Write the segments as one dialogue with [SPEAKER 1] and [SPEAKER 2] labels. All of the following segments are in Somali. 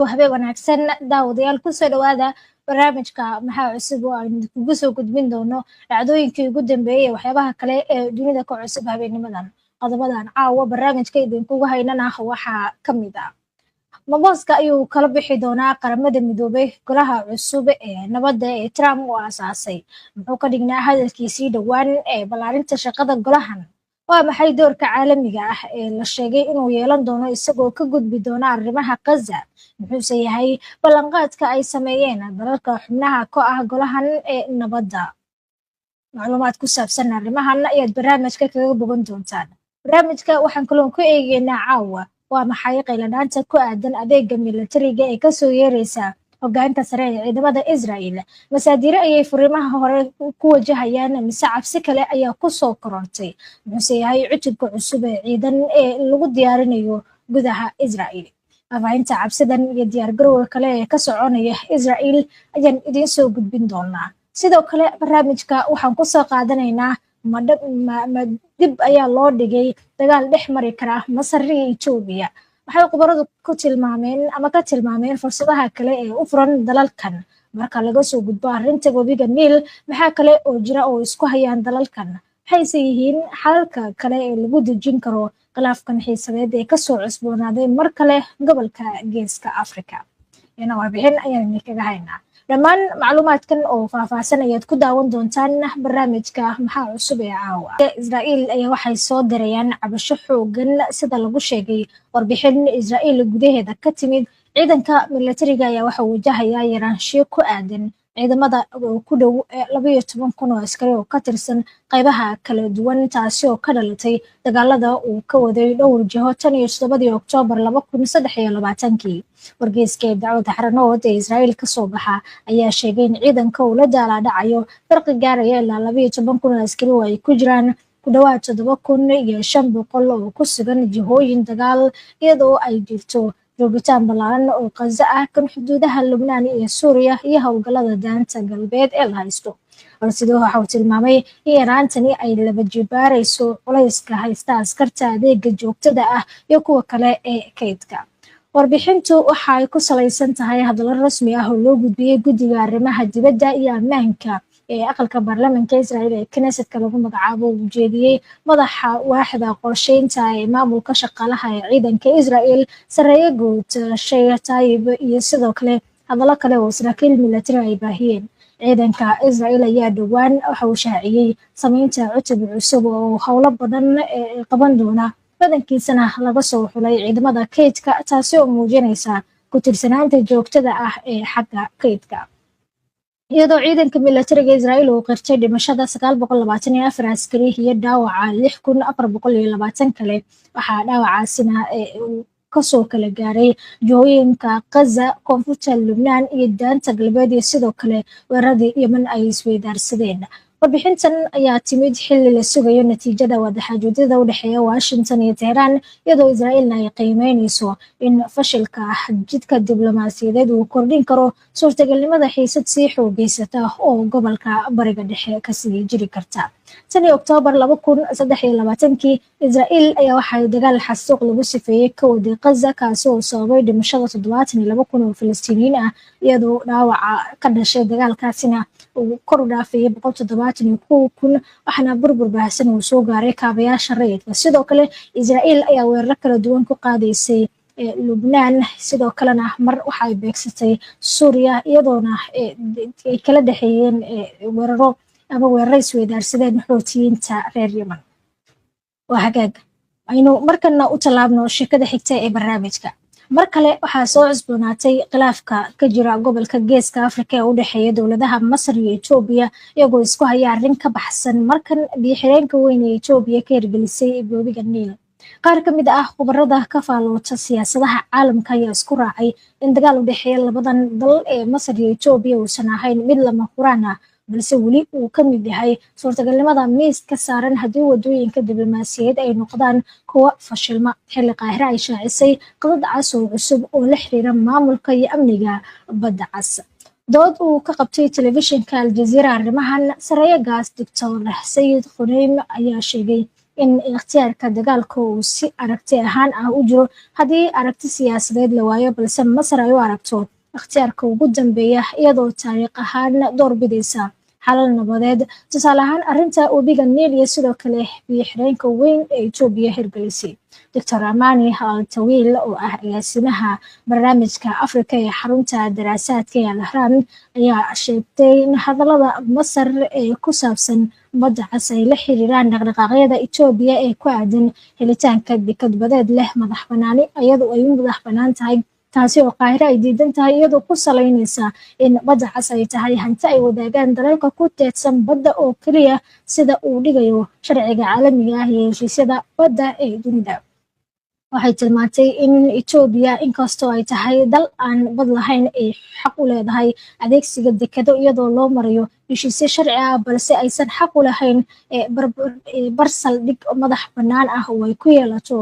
[SPEAKER 1] Habeen wanaagsan, daawadayaal. Kusoo dhawaada barnaamijka Maxaa Cusub, oo aan kugu soo gudbin doono dhacdooyinkii ugu dambeeyey ee waxyaabaha kale ee dunida ka cusub habeennimadan. Qodobadan caawa barnaamijka idinkugu haynana waxaa ka mid ah: Mabooska ayuu kala bixi doonaa Qaramada Midoobay golaha cusub ee nabadda ee Trump uu aasaasay? Muxuu ka dhignaa hadalkiisii dhowaan ee ballaarinta shaqada golahan? Waa maxay doorka caalamiga ah ee la sheegay inuu yeelan doono isagoo ka gudbi doona arrimaha Gaza? Muxuuse yahay ballanqaadka ay sameeyeen dalalka xubnaha ka ah golahan ee nabadda? Macluumaad ku saabsan arrimahan ayaad barnaamijka kaga bogan doontaan. Barnaamijka waxaan kaloon ku eegeynaa caawa: waa maxay qayladhaanta ku aadan adeega milatariga ee kasoo yeereysa hogaanka sare ee ciidamada Israel? Masaadiire ayay furimaha hore ku wajahayaan, mise cabsi kale ayaa kusoo korortay? Muxuuse yahay cutubka cusub ee ciidan ee lagu diyaarinayo gudaha Israel? Faahfaahinta cabsidan iyo diyaargarowga kale ee ka soconaya Israel ayaan idiin soo gudbin doonaa. Sidoo kale barnaamijka waxaan kusoo qaadanaynaa: ma dib ayaa loo dhigay dagaal dhex mari kara Masar iyo Etoobiya? Waxay khubaradu ku tilmaameen ama ka tilmaameen fursadaha kale ee u furan dalalkan marka laga soo gudbo arrinta webiga Niil? Maxaa kale oo jira oo isku hayaan dalalkan? Maxayse yihiin xalalka kale ee lagu dejin karo khilaafkan xiisadeed ee kasoo cusboonaaday mar kale gobolka Geeska Africa? Iyana warbixin ayaan idinkaga haynaa. Dhammaan macluumaadkan oo faahfaahsan ayaad ku daawan doontaan barnaamijka Maxaa Cusub ee caawa. Israa'iil ayaa waxay soo dirayaan cabasho xoogan. Sida lagu sheegay warbixin Israa'iil gudaheeda ka timid, ciidanka milatariga ayaa waxa wajahayaa yaraanshiyo ku aadan ciidamada oo ku dhow 12,000 oo askari oo ka tirsan qaybaha kala duwan, taasi oo ka dhalatay dagaalada uu ka waday dhowr jiho tan iyo 7-dii Oktoobar 2023-kii. Wargeyska ee Dacwada Xaranood ee Israa'iil kasoo baxa ayaa sheegay in ciidanka uu la daalaadhacayo farqi gaaraya ilaa 12,000 oo askari, oo ay ku jiraan ku dhawaad 7500 oo ku sugan jihooyin dagaal, iyadoo ay jirto joogitaan ballaaran oo Qaza ah, kan xuduudaha Lubnaan iyo Suuriya, iyo howlgallada Daanta Galbeed ee la haysto. Balse waxa uu tilmaamay in yaraantani ay laba jibaarayso culayska haysta askarta adeega joogtada ah iyo kuwa kale ee kaydka. Warbixintu waxa ay ku salaysan tahay hadallo rasmi ah oo loo gudbiyey guddiga arrimaha dibadda iyo ammaanka ee aqalka baarlamaanka Israel ee Knessetka lagu magacaabo, uu jeediyey madaxa waaxda qorsheynta ee maamulka shaqaalaha ee ciidanka Israel, sareeye guud Sheikh Tayib, iyo sidoo kale hadallo kale oo saraakiil milatari ay baahiyeen. Ciidanka Israel ayaa dhowaan waxa uu shaaciyey sameynta cutub cusub oo howlo badan qaban doona, badankiisana laga soo xulay ciidamada kaydka, taasi oo muujinaysa ku tiirsanaanta joogtada ah ee xagga kaydka. Iyadoo ciidanka milatariga Israel uu qirtay dhimashada 924 askari iyo dhaawaca 6420 kale, waxaa dhaawacaasina uu kasoo kala gaaray jihooyinka Gaza, koonfurta Lubnaan iyo Daanta Galbeed, iyo sidoo kale weeraradii Yemen ay isweydaarsadeen. Warbixintan ayaa timid xilli la sugayo natiijada wadaxaajoodada u dhexeeya Washington iyo Teheraan, iyadoo Israa'iilna ay qiimeyneyso in fashilka jidka diblomaasiyadeed uu kordhin karo suurtagalnimada xiisad sii xoogeysata oo gobolka Bariga Dhexe kasii jiri karta. Tan iyo Oktoobar 2023-kii, Israa'iil ayaa waxay dagaal xasuuq lagu sifeeyey ka waday Gaza, kaasi oo sababay dhimashada 72,000 oo Falastiiniyiin ah, iyadoo dhaawaca ka dhashay dagaalkaasina uu kor u dhaafayay 171,000, waxaana burbur baahsan uu soo gaaray kaabayaasha rayidka. Sidoo kale Israa'iil ayaa weeraro kala duwan ku qaadaysay Lubnaan, sidoo kalena mar waxay beegsatay Suuriya, iyadoona ay kala dhexeeyeen weeraro ama weeraro isweydaarsadeen Xuutiyiinta reer Yemen. Waa hagaag, aynu markana u tallaabno sheekada xigta ee barnaamijka. Mar kale waxaa soo cusboonaatay khilaafka ka jira gobolka Geeska Afrika ee u dhexeeya dowladaha Masar iyo Etoobiya, iyagoo isku haya arrin ka baxsan markan biyo-xireenka weyn ee Etoobiya ka hirgelisay webiga Niil. Qaar ka mid ah khubarada ka faaloota siyaasadaha caalamka ayaa isku raacay in dagaal u dhexeeya labadan dal ee Masar iyo Etoobiya uusan ahayn mid lama huraan ah, balse weli uu ka mid yahay suurtagalnimada miis ka saaran haddii wadooyinka diblomaasiyadeed ay noqdaan kuwa fashilma, xilli Qaahire ay shaacisay qadad cas oo cusub oo la xiriira maamulka iyo amniga Badda Cas. Dood uu ka qabtay telefishinka Aljaziira arrimahan, sareeyagaas Doctor Sayid Khuneym ayaa sheegay In ikhtiyaarka dagaalka uu si aragti ahaan ah u jiro haddii aragti siyaasadeed la waayo, balse Masar ay u aragto ikhtiyaarka ugu dambeeya, iyadoo taariikh ahaan door bidaysa xalal nabadeed, tusaale ahaan arrinta webiga Niil iyo sidoo kale biyo xireenka weyn ee Itoobiya hirgelisay. Doctor Amani Al Tawiil, oo ah agaasimaha barnaamijka Afrika ee xarunta daraasaadka ee Al Ahram, ayaa sheegtay in hadallada Masar ee ku saabsan Badda Cas ay la xiriiraan dhaqdhaqaaqyada Itoobiya ee ku aadan helitaanka dekad badeed leh madax banaani iyadoo ay u madax banaan tahay, taasi oo Qaahiro ay diidan tahay, iyadoo ku salaynaysa in Badda Cas ay tahay hanti ay wadaagaan dalalka ku teedsan badda oo keliya, sida uu dhigayo sharciga caalamiga ah iyo heshiisyada badda ee dunida. Waxay tilmaantay in Itoobiya, inkastoo ay tahay dal aan bad lahayn, ay xaq u leedahay adeegsiga dekado iyadoo loo marayo heshiisyo sharci ah, balse aysan xaq u lahayn bar saldhig madax bannaan ah oo ay ku yeelato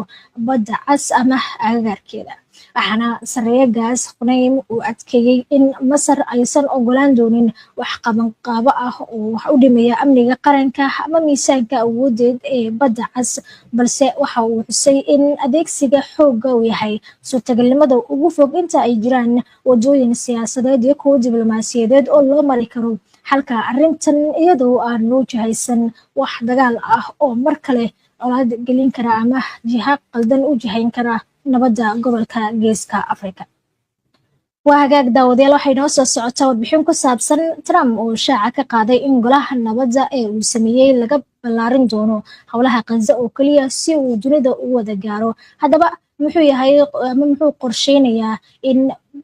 [SPEAKER 1] Badda Cas ama agagaarkeeda. Waxaana Sareeye Gaas Quneym uu adkeeyey in Masar aysan ogolaan doonin wax qabanqaabo ah oo wax u dhimaya amniga qaranka ama miisaanka awoodeed ee Badda Cas, balse waxa uu xusay in adeegsiga xoogga uu yahay suurtagalnimada ugu fog inta ay jiraan wadooyin siyaasadeed iyo kuwo diblomaasiyadeed oo loo mari karo xalka arrintan, iyadoo aan loo jihaysan wax dagaal ah oo mar kale colaad gelin kara ama jiha qaldan u jihayn kara nabadda gobolka Geeska Afrika. Waa hagaag, daawadayaal, waxay noo soo socotaa warbixin ku saabsan Trump oo shaaca ka qaaday in golaha nabadda ee uu sameeyey laga ballaarin doono howlaha Qaza oo keliya si uu dunida u wada gaaro. Haddaba muxuu yahay ama muxuu qorsheynayaa in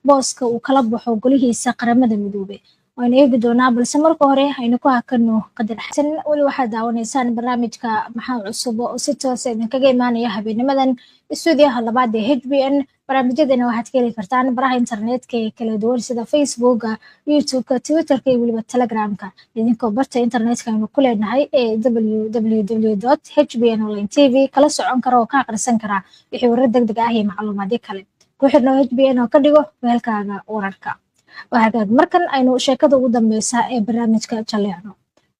[SPEAKER 1] booska uu kala baxo golihiisa Qaramada Midoobey? Waynu eegi doonaa, balse marka hore aynu ku hakano qadar xasan. Weli waxaad daawanaysaan barnaamijka Maxaa Cusub oo si toosa idinkaga imaanaya habeennimadan istuudiyaha labaad ee HBN. Barnaamijyadana waxaad ka heli kartaan baraha internetka ee kala duwan sida Facebooka, YouTubeka, Twitterka iyo weliba Telegramka, idinkoo barta internetka aynu ku leenahay ee www.hbnonlinetv kala socon kara oo ka aqrisan kara wixii warar deg deg ah iyo macluumaadyo kale. Ku xirno HBN oo ka dhigo weelkaaga wararka. Waa hagaag, markan aynu sheekada ugu dambeysa ee barnaamijka jaleecno.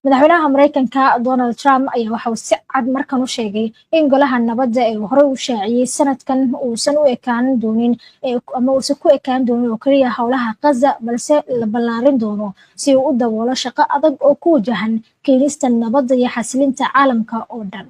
[SPEAKER 1] Madaxweynaha Mareykanka Donald Trump ayaa waxa uu si cad markan u sheegay in golaha nabadda ee uu horey u shaaciyey sanadkan uusan u ekaan doonin ama uusan ku ekaan doonin oo keliya howlaha Qaza, balse la ballaarin doono si uu u daboolo shaqo adag oo ku wajahan keenista nabadda iyo xasilinta caalamka oo dhan.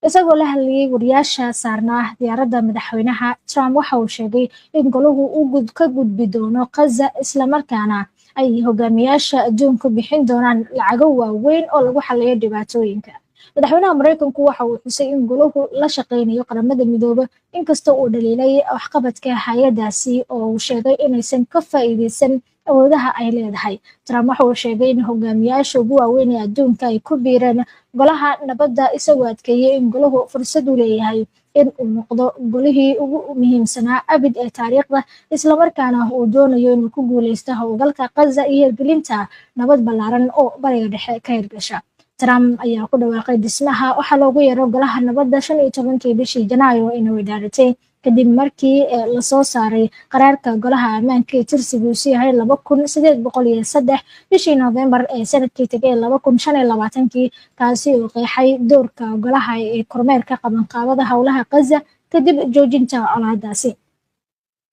[SPEAKER 1] Isagoo la hadlayay wariyaasha saarnaa diyaaradda madaxweynaha, Trump waxa uu sheegay in golahu uu ka gudbi doono Qaza, islamarkaana ay hogaamiyaasha adduunku bixin doonaan lacago waaweyn oo lagu xaliyo dhibaatooyinka. Madaxweynaha Mareykanku waxa uu xusay in golahu la shaqeynayo Qaramada Midoobe, inkastoo uu dhaliilay waxqabadka hay-adaasi oo uu sheegay inaysan ka faa'iideysan awoodaha ay leedahay. Trump waxa uu sheegay in hogaamiyaasha ugu waaweyn ee adduunka ay ku biireen golaha nabadda, isagoo adkeeyey in golahu fursad u leeyahay in uu noqdo golihii ugu muhiimsanaa abid ee taariikhda, islamarkaana uu doonayo inuu ku guuleysto howlgalka Qaza iyo hirgelinta nabad ballaaran oo Bariga Dhexe ka hirgasha. Trump ayaa ku dhawaaqay dhismaha waxaa loogu yeero golaha nabadda 15-kii bishii Janaayo inuu idaaratay, kadib markii lasoo saaray qaraarka golaha ammaanka ee tirsigiisu yahay 2803 bishii Noofembar ee sanadkii tegay 2025-kii, kaasi oo qeexay doorka golaha ee kormeerka qabanqaabada howlaha Qaza kadib joojinta colaadaasi.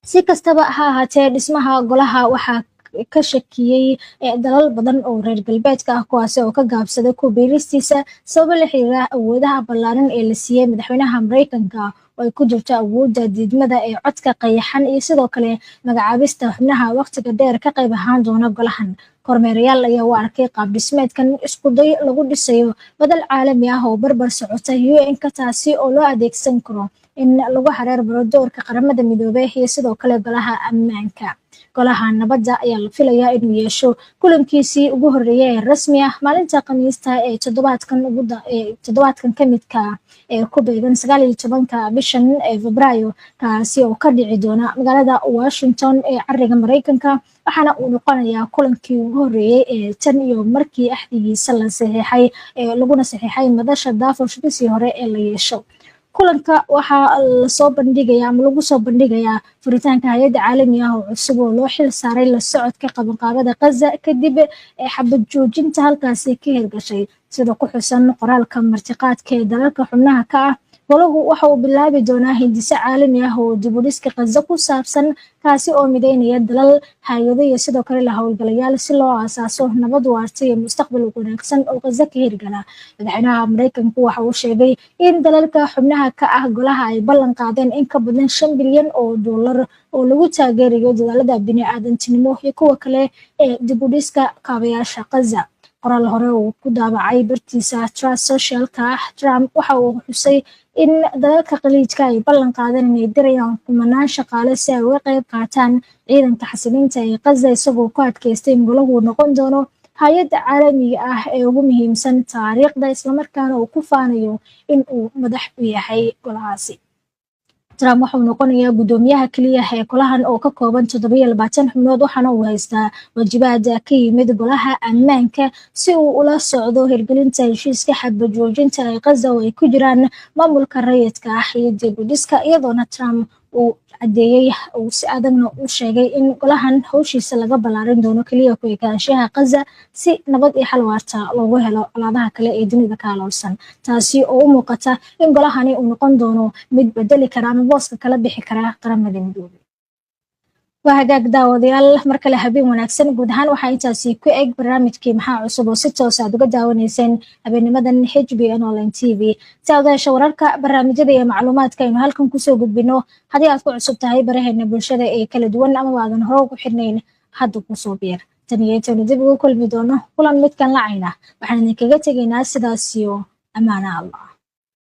[SPEAKER 1] Si kastaba ha ahaatee, dhismaha golaha waxaa ka shakiyey dalal badan oo reer galbeedka ah, kuwaasi oo ka gaabsaday ku biiristiisa sababo la xiriira awoodaha ballaaran ee la siiyey madaxweynaha Mareykanka, oo ay ku jirto awoodda diidmada ee codka qayaxan iyo sidoo kale magacaabista xubnaha waqtiga dheer ka qayb ahaan doona golahan. Kormeerayaal ayaa u arkay qaab dhismeedkan iskuday lagu dhisayo badal caalami ah oo barbar socota UN-ka, taasi oo loo adeegsan karo in lagu hareer maro doorka Qaramada Midoobey iyo sidoo kale golaha ammaanka. Golaha nabadda ayaa la filayaa inuu yeesho kulankiisii ugu horreeyay ee rasmi ah maalinta Khamiista ee toddobaadkan ka midka ee ku beegan 19-ka bishan ee Febraayo, kaasi oo ka dhici doona magaalada Washington ee cariga Mareykanka. Waxaana uu noqonayaa kulankii ugu horreeyey ee tan iyo markii axdigiisa la saxiixay ee laguna saxiixay madasha Davos bishii hore ee la yeesho. Kulanka waxaa lasoo bandhigaya ama lagu soo bandhigayaa furitaanka hay-adda caalami ah oo cusub oo loo xil saaray la socodka qabanqaabada Gaza kadib xabad joojinta halkaasi ka hirgashay. Sida ku xusan qoraalka martiqaadka ee dalalka xubnaha ka ah golahu, waxa uu bilaabi doonaa hindise caalami ah oo dibudhiska Gaza ku saabsan, kaasi oo mideynaya dalal, hay-ado iyo sidoo kale la howlgalayaal si loo aasaaso nabad waarta iyo mustaqbal wanaagsan oo Gaza ka hirgala. Madaxweynaha Mareykanku waxa uu sheegay in dalalka xubnaha ka ah golaha ay ballan qaadeen in ka badan 5 bilyan oo dollar oo lagu taageerayo dadaalada bini-aadantinimo iyo kuwa kale ee dibudhiska kaabayaasha Gaza. Qoraal hore uu ku daabacay bartiisa Truth Socialka, Trump waxa uu xusay in dalalka Khaliijka ay ballan qaadeen inay dirayaan kumanaan shaqaale si ay uga qayb qaataan ciidanka xasilinta ee Gaza, isagoo ku adkeystay in golahu noqon doono hay-adda caalamiga ah ee ugu muhiimsan taariikhda, islamarkaana uu ku faanayo in uu madax u yahay golahaasi. Trump waxauu noqonayaa guddoomiyaha keliya ee golahan oo ka kooban 27 xubnood, waxaana uu haystaa waajibaad ka yimid Golaha Ammaanka si uu ula socdo hirgelinta heshiiska xabad joojinta ee Gaza oo ay ku jiraan maamulka rayidka ah iyo dib u dhiska, iyadoona Trump uu caddeeyey, uu si adagna u sheegay in golahan howshiisa laga ballaarin doono keliya ku ekaanshaha Gaza si nabad iyo xal waarta loogu helo colaadaha kale ee dunida ka aloolsan, taasi oo u muuqata in golahani uu noqon doono mid bedeli kara ama booska kala bixi kara Qaramada Midoobay. Waa hagaag, daawadayaal, mar kale habeen wanaagsan. Guud ahaan waxaa intaasi ku eg barnaamijkii Maxaa Cusub oo si toos aad uga daawanayseen habeenimadan HBN Online TV. Si aad u hesho wararka, barnaamijyada iyo macluumaadka aynu halkan kusoo gudbino, haddii aad ku cusub tahay baraheena bulshada ee kala duwan amaba aadan hore ugu xirnayn, hadda kusoo biir. Tan iyo intaynu dib ugu kulmi doono kulan midkan la cayna, waxaan idinkaga tegaynaa sidaas iyo amaana Allah.